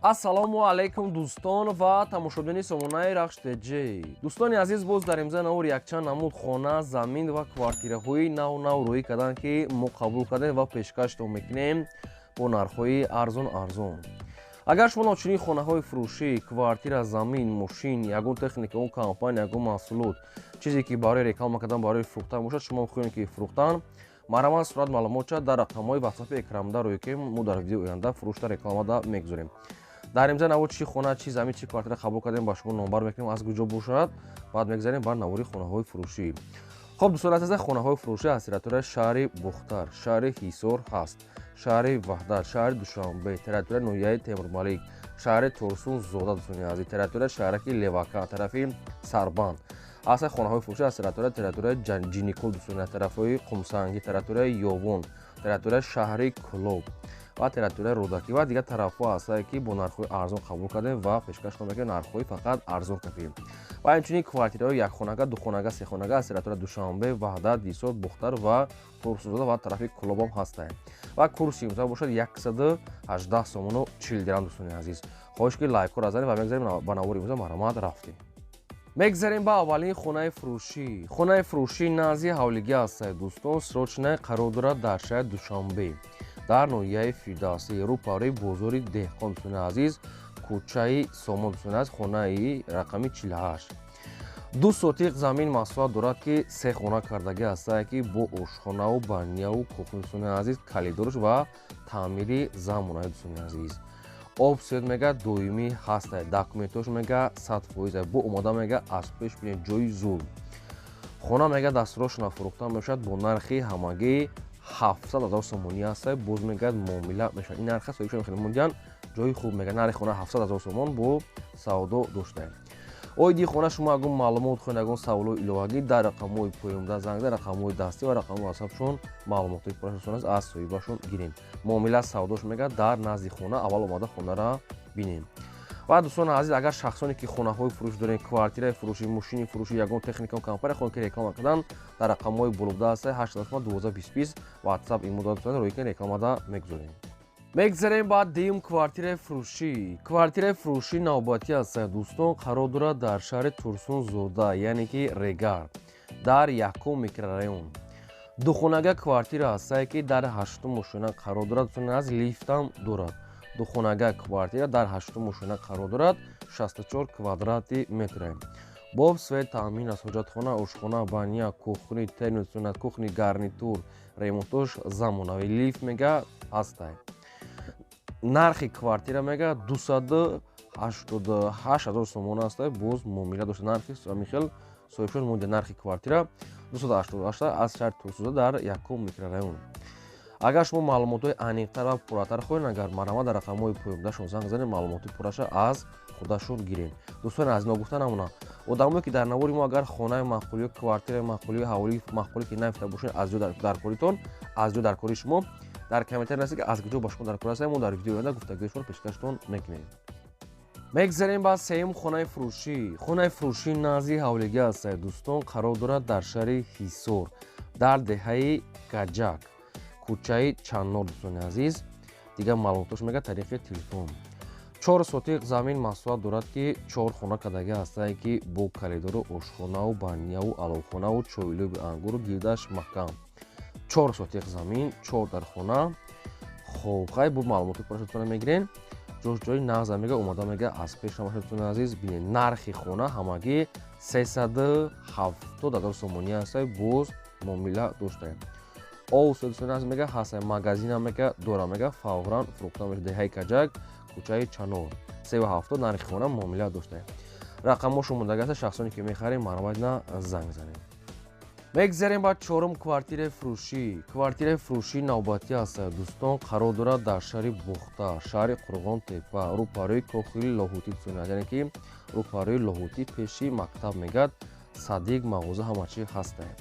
Ассалому алайкум, дӯстон ва тамошобинони сомонаи Рахш ТЖ. Дӯстони азиз, боз дар имза навор якчанд намуд хона, замин ва квартираҳои нав нав рӯӣ карданд, ки мо қабул кардем ва пешкаштон мекунем бо нархҳои арзон арзон. Агар шумо чунин хонаҳои фурӯшӣ, квартира, замин, мошин, ягон техника, он компания, ягон маҳсулот, чизе ки барои реклама кардан, барои фурӯхтан бошад, шумо мехоҳед ки фурӯхтан, марҳамат, сурат маълумотча дар рақамҳои ватсапи экранда рӯй, ки мо дар видеои оянда фурӯшта рекламада мегузорем. Дар имза навор чӣ хона, чӣ замин, чӣ квартира қабул кардем, ба шумо номбар мекунем, аз куҷо бошад. Баъд мегзарем бар навори хонаҳои фурӯшӣ. Хоб, дӯстони азиз, хонаҳои фурӯшӣ аз территорияи шаҳри Бохтар, шаҳри Ҳисор ҳаст, шаҳри Ваҳдат, шаҳри Душанбе, территорияи ноҳияи Темурмалик, шаҳри Турсунзода, дӯстони азиз, территорияи шаҳраки Левака, тарафи Сарбанд. Аслан хонаҳои фурӯшӣ аз территорияи Ҷиникул, дӯстони, тарафҳои Қумсангӣ, территорияи Ёвон, территорияи шаҳри Кӯлоб ва территорияи Рӯдакӣ ва дигар тарафҳо ҳастае, ки бо нархҳои арзон қабул кардем ва пешкаш мекунем, нархҳои фақат арзон кардем. Ва инчунин квартираҳои якхонага, духонага, сехонага аз территорияи Душанбе, Ваҳдат, Ҳисор, Бохтар ва Турсунзода ва тарафи Кӯлобам ҳастанд. Ва курси имрӯза бошад 118 сомону 40 дирам. Дӯстони азиз, хоҳиш ки лайкҳоро занед ва мегзарем ба навори имрӯза. Марҳамат, рафтем. Мегзарем ба аввалин хонаи фурӯшӣ. Хонаи фурӯшӣ назди ҳавлигӣ ҳастад, дӯстон, срочная қарор дорад дар шаҳри Душанбе, дар ноҳияи Фирдавсӣ, рӯпарӯи бозори Деҳқон, дӯстони азиз, кӯчаи Сомон, дӯстони азиз, хонаи рақами 48. 2 сотиқ замин масоҳат дорад, ки се хона кардагӣ ҳастае, ки бо ошхонаву баняву кухня, дӯстони азиз, калидорш ва таъмири замонаи, дӯстони азиз. Об, свет мега доимӣ ҳастае, документош мега 100%, бо омода мега аз пеш бинед, ҷои зулм. Хона мега дастурошона фурӯхта мешавад бо нархи ҳамагӣ 700 ҳазор сомонӣ ҳастае, боз мегӯяд, муомила мешавад. Ин нарх аст, соҳибшон хеле мондиян, ҷои хуб мега, нархи хона 700 ҳазор сомон бо савдо доштаем. Оиди хона шумо ягон маълумот хоҳед, ягон саволҳои иловагӣ, дар рақамҳои поёнда занг зад, рақамҳои дастӣ ва рақамҳои ватсапшон маълумотҳои пуррашон аст, аз соҳибашон гирем. Муомила савдош мега дар назди хона, аввал омада хонара бинем. Ва дӯстони азиз, агар шахсоне ки хонаҳои фурӯш дорем, квартираи фурӯшӣ, мошини фурӯшӣ, ягон техника, компания хоҳем ки реклама кардан, дар рақамҳои болобуда ҳастае, 8 12 20 20, ватсап имодат, рӯи ки рекламада мегузорем. Мегзарем ба дуюм квартираи фурӯшӣ. Квартираи фурӯшӣ навбатӣ ҳастад, дӯстон, қарор дорад дар шаҳри Турсунзода, яъне ки Регар, дар якум микрорайон. Духонага квартира ҳастае, ки дар ҳаштум ошёна қарор дорад, дӯстони азиз, лифтам дорад. Духонага квартира дар ҳаштум ошёна қарор дорад, 64 квадрати метре. Бо об, свет таъмин аст, ҳоҷатхона, ошхона, баня, кухни, термосунат, кухни, гарнитур, ремонтош замонавӣ, лифт мега ҳастай. Нархи квартира мега 288 ҳазор сомон аста, боз муомила дошта. Нархи ҳамин соҳибшон монда, нархи квартира 288 аз шаҳри Турсунзода, дар якум микрорайон. Агар шумо маълумотҳои аниқтар ва пурратар хоҳед, агар марҳамат, дар рақамҳои поёндашон занг занед, маълумоти пурраша аз худашон гирем. Дӯстони азиз, ногуфта намона, одамое ки дар навори мо агар хонаи маъқул ё квартираи маъқул ё ҳавлии маъқуле ки наёфта бошед, аз ҷо дар коритон, аз ҷо дар кори шумо, дар комментарий нависед, ки аз куҷо ба шумо дар кор ҳастем, мо дар видеои оянда гуфтагиҳои шуморо пешкаштон мекунем. Мегзарем ба сеюм хонаи фурӯшӣ. Хонаи фурӯшӣ назди ҳавлигӣ ҳастад, дӯстон, қарор дорад дар шаҳри Ҳисор, дар деҳаи Гаҷак, кӯчаи Чаннор, дӯстони азиз. Дигар маълумотош мега тариқи телефон. 4 сотиқ замин масоҳат дорад, ки чор хона кардагӣ ҳастае, ки бо калидору ошхонаву баняву аловхонаву чойлӯби ангуру гирдаш маҳкам. 4 сотиқ замин, чор дар хона. Хоб, хай, бо маълумоти пурашатона мегирем. Ҷош ҷои нағза мега, омада мега аз пеш ҳамашатони азиз бинед. Нархи хона ҳамагӣ 370 ҳазор сомонӣ ҳастае, боз муомила доштаем. Об, дӯстони азиз, мега ҳастае, магазина мега дора, мега фавран фурӯхта мешавад. Деҳаи Каҷак, кӯчаи Чанор, 370 нархи хона, муомила доштаем. Рақамҳошо мондага аст, шахсоне ки мехарем, марҳамат, на занг занед. Мегзарем ба чорум квартираи фурӯшӣ. Квартираи фурӯшӣ навбатӣ ҳастад, дӯстон, қарор дорад дар шаҳри Бохтар, шаҳри Қурғонтепа, рӯпарӯи кохи Лоҳутӣ, дӯстони, яъне ки рӯпарӯи Лоҳутӣ, пеши мактаб мегӯяд, садик, мағоза, ҳама чи ҳастае.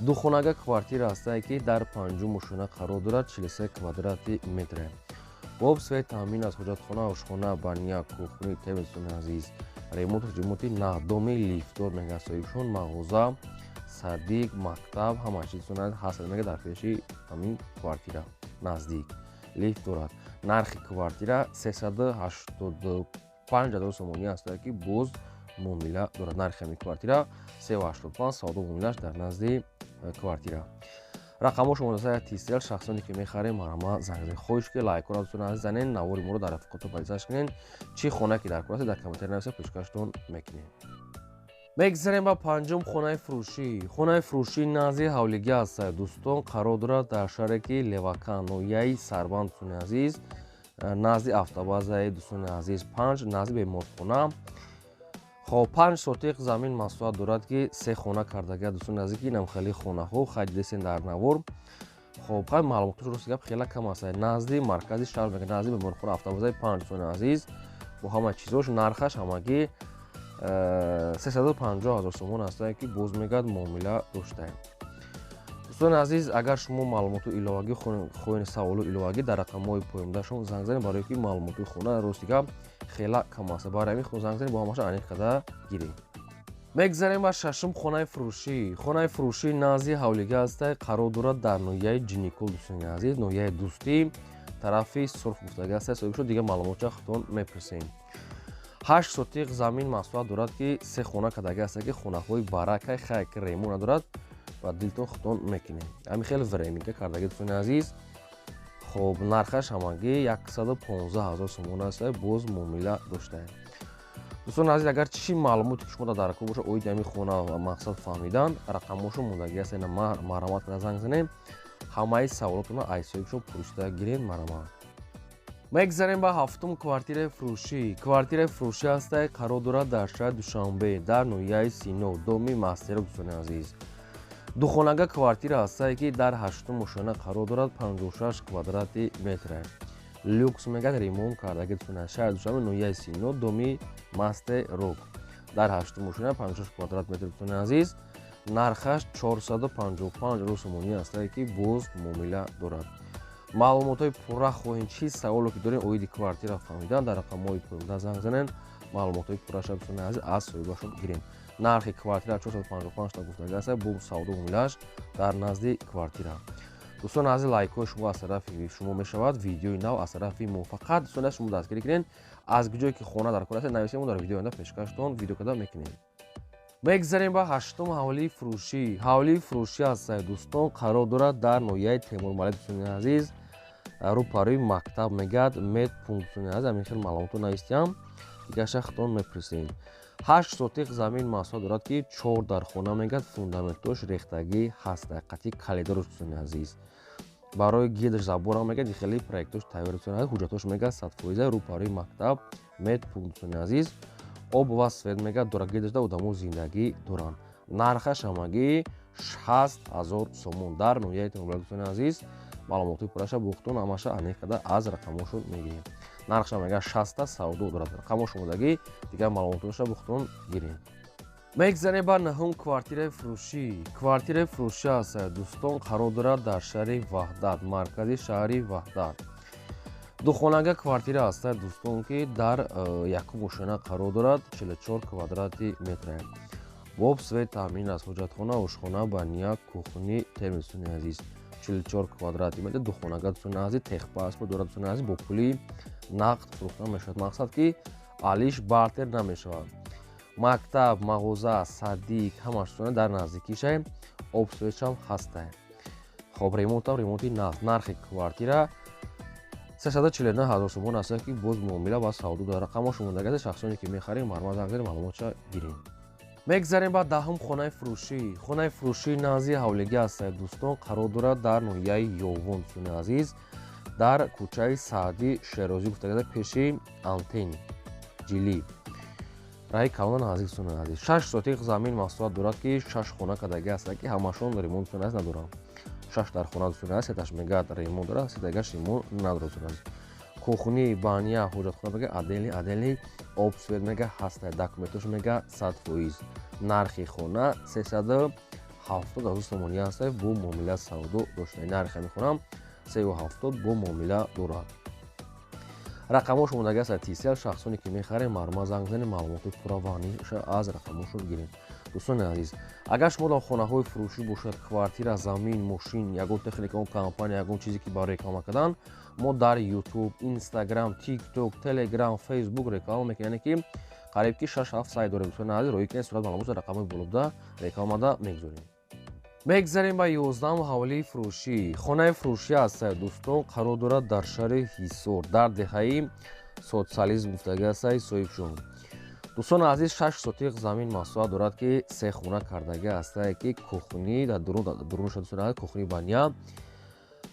Духонага квартира ҳастае, ки дар панҷум ошёна қарор дорад, 43 квадрати метре. Бо об, свет таъмин аст, ҳоҷатхона, ошхона, баня, кухни, тв, дӯстони азиз, ремонту ремонти наҳдоми лифтдор мегӯяд соҳибшон. Мағоза, садик, мактаб, ҳама чиз ҳаст мега дар пеши ҳамин квартира наздик. лифт дорад. Нархи квартира 385 ҳазор сомонӣ аст, ки боз муомила дорад. Нархи ҳамин квартира 385, савдо муомилаш дар назди квартира. Рақамҳо шумо Тисел, шахсоне ки мехарем, марҳамат занг занед. Хоҳиш ки лайкҳоро, дӯстони азиз, занед, навори моро дар рафиқотон поделиться кунед. Чӣ хона ки дар кор аст, дар комментарий нависа, пешкаштон мекунем. Мегзарем ба панҷум хонаи фурӯшӣ. Хонаи фурӯшӣ назди ҳавлигӣ аст, дӯстон, қарор дорад дар шаҳре ки Левакан, ноҳияи Сарбанд, дӯстони азиз, назди автобазаи, дӯстони азиз, панҷ, назди беморхона. Хоб, 5 сотиқ замин масоҳат дорад, ки се хона кардага, дӯстони азиз, ки инам хеле хонаҳо хай дидесен дар навор. Хоб, хай маълумоташ, рости гап, хела кам аст. Назди маркази шаҳр мега, назди беморхона, автобазаи панҷ, дӯстони азиз, бо ҳама чизош. Нархаш ҳамагӣ 350 000 сомон аст, ки боз мегӯяд муомила доштаем. Дӯстони азиз, агар шумо маълумоту иловагӣ хоҳед, саволу иловагӣ, дар рақамҳои поёндаашон занг занед, барое ки маълумоти хона, рости гап, хела кам аст. Барои ҳамин худо занг занед, бо ҳамаша аниқ карда гиред. Мегзарем ба шашум хонаи фурӯшӣ. Хонаи фурӯшӣ назди ҳавлига аста, қарор дорад дар ноҳияи Ҷиникул, дӯстони азиз, ноҳияи Дӯстӣ, тарафи Сурх гуфтага аста. Соҳиб шуд, дигар маълумотча худтон мепурсем. 8 сотиқ замин масоҳат дорад, ки се хона кардага аста, ки хонаҳои баракай, хай ки ремонт надорад, ба дилтон худтон мекунем. Ҳамин хеле временка кардаги, дӯстони азиз. Хоб, нархаш ҳамагӣ 115 000 сомон аст, боз муомила доштаем. Дӯстони азиз, агар чӣ маълумоте ки шумо дар кор бошад оиди ҳамин хона ва мақсад фаҳмидан, рақамҳошо мондагӣ аст, ина марҳамат карда занг занем, ҳамаи саволотонро аз соҳибшон пурсида гирем, марҳамат. Мегзарем ба ҳафтум квартираи фурӯшӣ. Квартираи фурӯшӣ ҳастай, қарор дорад дар шаҳри Душанбе, дар ноҳияи Сино, доми Мастеро, дӯстони азиз. Духонага квартира ҳастае, ки дар ҳаштум ошёна қарор дорад, 56 квадрати метра, люкс мегӯяд, ремонт кардаги, дӯстони. Шаҳри Душанбе, ноҳияи Сино, доми Мастерок, дар ҳаштум ошёна, 56 квадрат метр, дӯстони азиз. Нархаш 455 сомонӣ ҳастае, ки боз муомила дорад. Маълумотҳои пурра хоҳем, чӣ саволо ки дорем оиди квартира фаҳмидан, дар рақамҳои поёнда занг занед, маълумотҳои пурраша, дӯстони азиз, аз соҳибашон гирем. Нархи квартира 455 та гуфтага аст, бо савдо муомилааш дар назди квартира. Дӯстони азиз, лайкҳои шумо аз тарафи шумо мешавад видеои нав аз тарафи мо. Фақат, дӯстони, шумо дастгирӣ кунед. Аз ҷое ки хона дар кор аст, нависем, мо дар видеои оянда пешкаштон видео карда мекунем. Мегзарем ба ҳаштум ҳавлии фурӯшӣ. Ҳавлии фурӯшӣ аст, дӯстон, қарор дорад дар ноҳияи Темурмалик, дӯстони азиз, рӯпарӯи мактаб мегӯяд, медпункт. Дӯстони азиз, ҳамин хел маълумотро навистиям, дигаша худтон мепурсем. 8 сотиқ замин масоҳат дорад, ки чор дар хона мегӯяд, фундаментош рехтагӣ ҳаст, қати калидорош, дӯстони азиз. Барои гирдаш заборам мегӯяд, хеле проектош тайёр, дӯстони азиз, ҳуҷҷатош мегӯяд 100%. Рӯпарӯи мактаб, медпункт, дӯстони азиз, об ва свет мегӯяд дорад, гирдашда одамо зиндагӣ доранд. Нархаш ҳамагӣ 60 000 сомон дар ноҳияи Темурмалик, дӯстони азиз. Маълумотҳои пурраша бухтон ҳамаша аниқ карда аз рақамҳошон мегирем. Нархша мегӯяд 60-та, савдо дорад, рақамҳош омодагӣ, дигар маълумотҳоша бухтон гирем. Мегзарем ба наҳум квартираи фурӯшӣ. Квартираи фурӯшӣ аст, дӯстон, қарор дорад дар шаҳри Ваҳдат, маркази шаҳри Ваҳдат. Духонага квартира аст, дӯстон, ки дар якум ошёна қарор дорад, 44 квадрати метра, бо об, свет таъмин аст, ҳоҷатхона, ошхона, баня, кухни, термос, дӯстони азиз. 44 квадрати метр, духонага, дӯстони азиз, техпаспорт дорад, дӯстони азиз, бо пули нақд фурӯхта мешавад, мақсад ки алиш бартер намешавад. Мактаб, мағоза, садик ҳамаш дар наздикишай, об, светшам ҳастай. Хоб, ремонтам ремонти нақд. Нархи квартира 349 000 сомон аст, ки боз муомила ва савдо дорад. Рақамҳо шумодагаст, шахсоне ки мехарем, марҳамат занг занед, маълумотша гирем. Мегзарем ба даҳум хонаи фурӯшӣ. Хонаи фурӯшӣ назди ҳавлигӣ аст, дӯстон, қарор дорад дар ноҳияи Ёвон, дӯстони азиз, дар кӯчаи Саъдӣ Шерозӣ гуфтагада, пеши антен ҷилӣ, раҳи калона наздик, дӯстони азиз. 6 сотиқ замин масоҳат дорад, ки шаш хона кардагӣ аст, ки ҳамашон ремонт, дӯстони азиз, надоранд. Шаш дар хона, дӯстони азиз, сеташ мегӯяд ремонт дорад, сетагаш ремонт надорад, дӯстони азиз. Кухни, баня, ҳоҷатхона мега отдельный, отдельный, об, свет мега ҳаста, документош мега 100%. Нархи хона 370 000 сомонӣ аст, бо муомила савдо дошта. Нархи ҳамин хона 370, бо муомила дорад. Рақамҳошо мондаги аст Tcell. Шахсоне ки мехарем, марҳамат, занг занед, маълумоти пурра ва аниқша аз рақамҳошон гирем. Дӯстони азиз, агар шумо дар хонаҳои фурӯшӣ бошад, квартира, замин, мошин, ягон техника, он компания, ягон чизе ки барои реклама кардан, мо дар YouTube, Instagram, TikTok, Telegram, Facebook реклама мекунем, яъне ки қариб ки 6-7 сайт дорем. Дӯстони азиз, роӣ кунед сурат, маълумотро рақамҳои болобуда рекламада мегузорем. Мегзарем ба 11-ум ҳавлии фурӯшӣ. Хонаи фурӯшӣ аст, дӯстон, қарор дорад дар шаҳри Ҳисор, дар деҳаи Социализм гуфтагӣ астаи соҳибшон. Дӯстони азиз, 6 сотиқ замин масоҳат дорад, ки се хона кардагӣ астае, ки кухни дар дурунаша, дӯстони азиз, кухни, баня.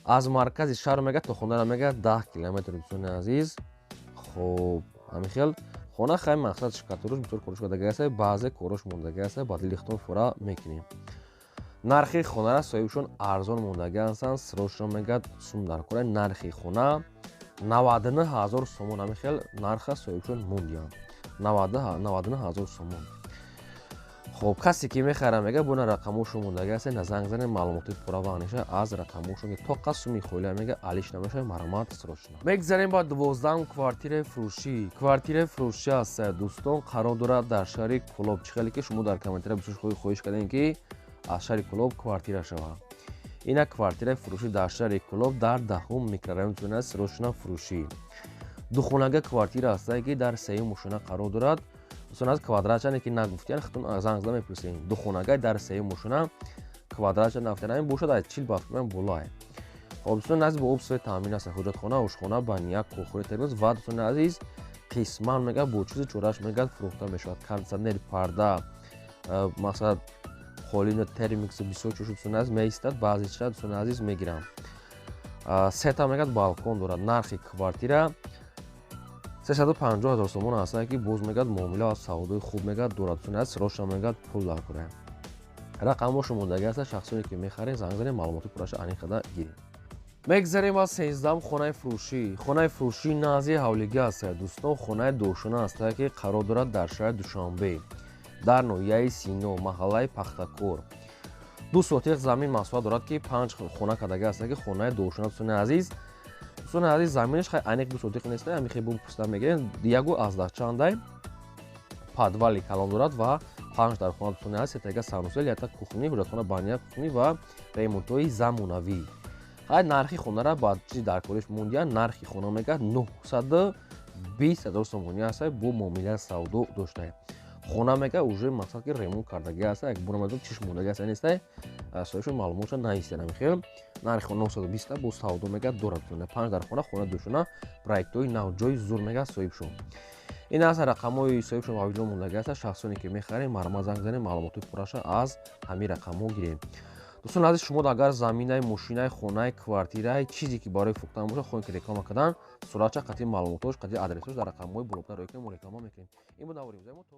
Аз маркази шаҳр мега то хонара мега 10 километр. Дӯстони азиз, хоб, ҳамин хел хона хай мақсад штукатурка, бисёр корош кардагӣ аста, баъзе корош мондагӣ аста, ба дили худтон фура мекунем. Нархи хонара соҳибшон арзон мондагӣ ҳастанд, срочно мегӯяд сум дар кора. Нархи хона 99 ҳазор сомон. Ҳамин хел нарха соҳибшон мондиям, 99 ҳазор сомон. Хоб, касе ки мехара, мега буна рақамошон мондагӣ аст, на занг занед, маълумоти пурра ва аниша аз рақамошон то қад суми хоила мега алиш намешавад. Марҳамат, срочно. Мегзарем ба 12-ум квартираи фурӯшӣ. Квартираи фурӯшӣ аст, дӯстон, қарор дорад дар шаҳри Кӯлоб. Чӣ хеле ки шумо дар комментария бисёр хоҳиш кардем, ки аз шаҳри Кӯлоб квартира шавад, ина квартираи фурӯшӣ дар шаҳри Кӯлоб, дар 10-ум микрорайон аст. Срочно фурӯшӣ. Духонага квартира ҳастае, ки дар сеюм ошёна қарор дорад. Дӯстон, аз квадратчане ки нагуфтиян, хитон занг зада мепурсем. Духонага дар сеюм ошёна, квадратча нагуфтиян, ҳамин бошад, аз 40 бафтман болае. Хоб, дӯстони азиз, бо об, свет таъмин аст, ҳоҷатхона, ошхона, баня, кухня, термоз. Ва, дӯстони азиз, қисман мега бо чизи чораш мегӯяд фурӯхта мешавад: кондитсионер, парда, мақсад холина, термикс, бисёр чиз. Дӯстони азиз, меистад, баъзе чиза, дӯстони азиз, мегирам. Сета мегӯяд балкон дорад. Нархи квартира 350 ҳазор сомон ҳастанд, ки боз мегӯяд муомила ва савдои хуб мегӯяд дорад. Дӯстони азиз, срочно мегӯяд пул дар кора. Рақамҳошо мондагӣ аст. Шахсоне ки мехаред, занг занед, маълумоти пурраша аниқ карда гиред. Мегзарем аз 13-ум хонаи фурӯшӣ. Хонаи фурӯшӣ назди ҳавлигӣ аст, дӯстон, хонаи дуошона ҳастае, ки қарор дорад дар шаҳри Душанбе, дар ноҳияи Сино, маҳаллаи Пахтакор. 2 сотиқ замин масоҳат дорад, ки панҷ хона кардагӣ ҳастанд, ки хонаи дуошона. Дӯстони азиз, заминаш хай аниқ 2 сотиқ нест, ҳамин хел пуста мегирем, ягу аздаҳ чандай. Подвали калон дорад ва панҷ дар хона. Дӯстони азиз, сетага санузел, якта кухни, ҳоҷатхона, баня, кухни ва ремонтҳои замонавӣ. Хай, нархи хонара ба чизи даркориш мондиян. Нархи хона мегӯяд 920 ҳазор сомонӣ аста, бо муомила савдо доштае. Хона мега уже мақсад ки ремонт кардагӣ аста, як бора мадум чиш мондагӣ аста, нестай, соҳибшон маълумотша наистиян. Ҳамин нархи хона 920, бо савдо мега дорад. Панҷ дар хона, хона душона, проектҳои нав, ҷои зур мега соҳибшон. Ин аст рақамҳои соҳибшон, ҳавлиҳо мондагӣ аста. Шахсоне ки мехарем, марҳамат, занг занем, маълумоти пурраша аз ҳамин рақамҳо гирем. Дӯстон азиз, шумо агар заминаи, мошинаи, хонаи, квартираи, чизе ки барои фурӯхтан бошад, хоҳем ки реклама кардан, суратча қатъи маълумотош, қатъи адресош дар рақамҳои болобуда роӣ кунем, мо реклама мекунем. Ин буд навори мо то.